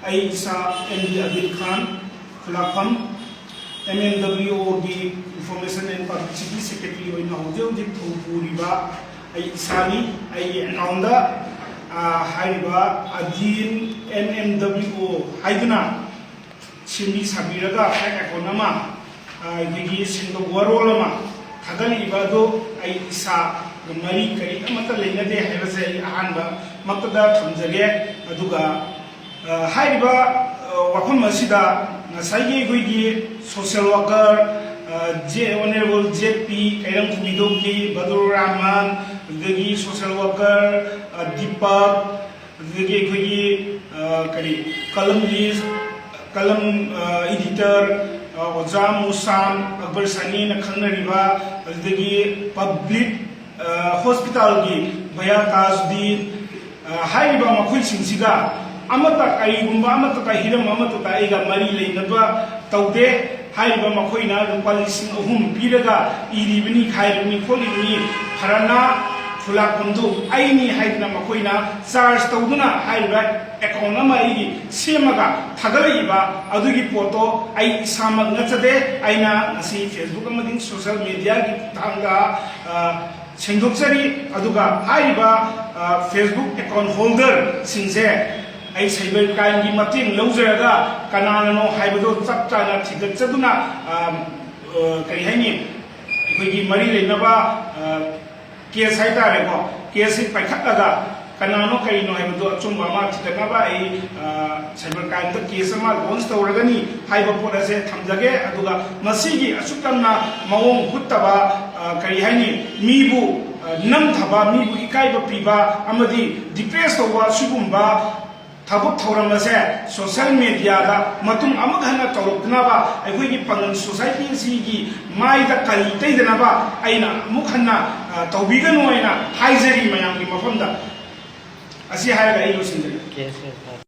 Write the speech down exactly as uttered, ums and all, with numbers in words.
ꯑꯩ ꯏꯁꯥ M D Adil Khan, ꯈꯨꯂꯥꯛꯐꯝ, ꯑꯦꯝ ꯑꯦꯟ ꯗꯕ꯭ꯂꯤꯎ ꯑꯣꯒꯤ Information and Publicity Secretary ꯑꯣꯏꯅ ꯍꯧꯖꯤꯛ ꯍꯧꯖꯤꯛ ꯊꯧ ꯄꯨꯔꯤꯕ ꯑꯩ ꯏꯁꯥꯅꯤ꯫ ꯑꯩꯒꯤ ꯑꯦꯀꯥꯎꯟꯗ, ꯑ, ꯍꯥꯏꯔꯤꯕ ꯑꯗꯤꯜ ꯑꯦꯝ ꯑꯦꯟ ꯗꯕ꯭ꯂꯤꯎ ꯑꯣ ꯍꯥꯏꯗꯨꯅ ꯁꯦꯝꯕꯤ ꯁꯥꯕꯤꯔꯒ fake account ꯑꯃ, ꯑ, ꯑꯩꯈꯣꯏꯒꯤ ꯁꯦꯡꯗꯣꯛ ꯋꯥꯔꯣꯜ ꯑꯃ ꯊꯥꯒꯠꯂꯛꯏꯕ ꯑꯗꯨ ꯑꯩ ꯏꯁꯥꯒ ꯃꯔꯤ ꯀꯔꯤ ꯑꯃꯠꯇ ꯂꯩꯅꯗꯦ ꯍꯥꯏꯕꯁꯦ ꯑꯩ ꯑꯍꯥꯟꯕꯃꯛꯇꯗ ꯊꯝꯖꯒꯦ꯫ ꯑꯗꯨꯒ ꯑ, ꯍꯥꯏꯔꯤꯕ, ꯑ, ꯋꯥꯐꯝ ꯑꯁꯤꯗ ꯉꯁꯥꯏꯒꯤ ꯑꯩꯈꯣꯏꯒꯤ social worker, ꯑ, J, Honourable J P ꯀꯩꯔꯝ ꯈꯨꯃꯤꯗꯣꯛꯀꯤ, ꯕꯗꯔꯨꯔ Rahman, ꯑꯗꯨꯗꯒꯤ social worker, ꯑ, ꯗꯤꯄꯛ, ꯑꯗꯨꯗꯒꯤ ꯑꯩꯈꯣꯏꯒꯤ, ꯑ, ꯀꯔꯤ, columnist, column, ꯑ, editor, ꯑ, ꯑꯣꯖꯥ ꯃꯨꯁꯥꯝ, ꯑꯛꯕꯔ ꯁꯥꯅꯤꯅ ꯈꯪꯅꯔꯤꯕ, ꯑꯗꯨꯗꯒꯤ public ꯑ, hospitalꯒꯤ ꯚꯌꯥ ꯇꯥꯖꯨꯗꯤꯟ, ꯑ, ꯍꯥꯏꯔꯤꯕ ꯃꯈꯣꯏꯁꯤꯡꯁꯤꯒ ꯑꯃꯠꯇ, ꯀꯔꯤꯒꯨꯝꯕ ꯑꯃꯠꯇꯇ, ꯍꯤꯔꯝ ꯑꯃꯠꯇꯇ ꯑꯩꯒ ꯃꯔꯤ ꯂꯩꯅꯕ ꯇꯧꯗꯦ꯫ ꯍꯥꯏꯔꯤꯕ ꯃꯈꯣꯏꯅ ꯂꯨꯄꯥ ꯂꯤꯁꯤꯡ ꯑꯍꯨꯝ ꯄꯤꯔꯒ ꯏꯔꯤꯕꯅꯤ, ꯈꯥꯏꯔꯤꯕꯅꯤ, ꯈꯣꯠꯂꯤꯕꯅꯤ, ꯐꯔꯅ ꯈꯨꯂꯥꯛꯐꯝꯗꯨ ꯑꯩꯅꯤ ꯍꯥꯏꯗꯨꯅ ꯃꯈꯣꯏꯅ charge ꯇꯧꯗꯨꯅ ꯍꯥꯏꯔꯤꯕ account ꯑꯃ ꯑꯩꯒꯤ ꯁꯦꯝꯃꯒ ꯊꯥꯒꯠꯂꯛꯏꯕ ꯑꯗꯨꯒꯤ ꯄꯣꯠꯇꯣ ꯑꯩ ꯏꯁꯥꯃꯛ ꯅꯠꯆꯗꯦ꯫ ꯑꯩꯅ ꯉꯁꯤ Facebook ꯑꯃꯗꯤ social mediaꯒꯤ ꯈꯨꯠꯊꯥꯡꯗ, ꯑ, ꯁꯦꯡꯗꯣꯛꯆꯔꯤ꯫ ꯑꯗꯨꯒ ꯍꯥꯏꯔꯤꯕ, ꯑ, Facebook account holderꯁꯤꯡꯁꯦ ꯑꯩ cyber crimeꯒꯤ ꯃꯇꯦꯡ ꯂꯧꯖꯔꯒ ꯀꯅꯥꯅꯅꯣ ꯍꯥꯏꯕꯗꯨ ꯆꯞ ꯆꯥꯅ ꯊꯤꯒꯠꯆꯗꯨꯅ, ꯑ, ꯑ, ꯀꯔꯤ ꯍꯥꯏꯅꯤ, ꯑꯩꯈꯣꯏꯒꯤ ꯃꯔꯤ ꯂꯩꯅꯕ, ꯑ, case ꯍꯥꯏꯇꯥꯔꯦꯀꯣ, caseꯁꯤ ꯄꯥꯏꯈꯠꯂꯒ ꯀꯅꯥꯅꯣ ꯀꯔꯤꯅꯣ ꯍꯥꯏꯕꯗꯨ ꯑꯆꯨꯝꯕ ꯑꯃ ꯊꯤꯒꯠꯅꯕ ꯑꯩ, ꯑ, cyber crimeꯗ case ꯑꯃ launch ꯇꯧꯔꯒꯅꯤ ꯍꯥꯏꯕ ꯄꯣꯠ ꯑꯁꯦ ꯊꯝꯖꯒꯦ꯫ ꯑꯗꯨꯒ ꯃꯁꯤꯒꯤ ꯑꯁꯨꯛ ꯌꯥꯝꯅ ꯃꯑꯣꯡ ꯍꯨꯠꯇꯕ, ꯑ, ꯀꯔꯤ ꯍꯥꯏꯅꯤ, ꯃꯤꯕꯨ, ꯑ, ꯅꯝꯊꯕ, ꯃꯤꯕꯨ ꯏꯀꯥꯏꯕ ꯄꯤꯕ ꯑꯃꯗꯤ depress ꯇꯧꯕ ꯁꯤꯒꯨꯝꯕ ꯊꯕꯛ ꯊꯧꯔꯝ ꯑꯁꯦ social mediaꯗ ꯃꯇꯨꯡ ꯑꯃꯨꯛ ꯍꯟꯅ ꯇꯧꯔꯛꯇꯅꯕ, ꯑꯩꯈꯣꯏꯒꯤ ꯄꯥꯉꯜ society ꯑꯁꯤꯒꯤ ꯃꯥꯏꯗ ꯀꯔꯤ ꯇꯩꯗꯅꯕ ꯑꯩꯅ ꯑꯃꯨꯛ ꯍꯟꯅ, ꯑ, ꯇꯧꯕꯤꯒꯅꯨ ꯍꯥꯏꯅ ꯍꯥꯏꯖꯔꯤ ꯃꯌꯥꯝꯒꯤ ꯃꯐꯝꯗ꯫ ꯑꯁꯤ ꯍꯥꯏꯔꯒ ꯑꯩ ꯂꯣꯏꯁꯤꯟꯖꯔꯒꯦ꯫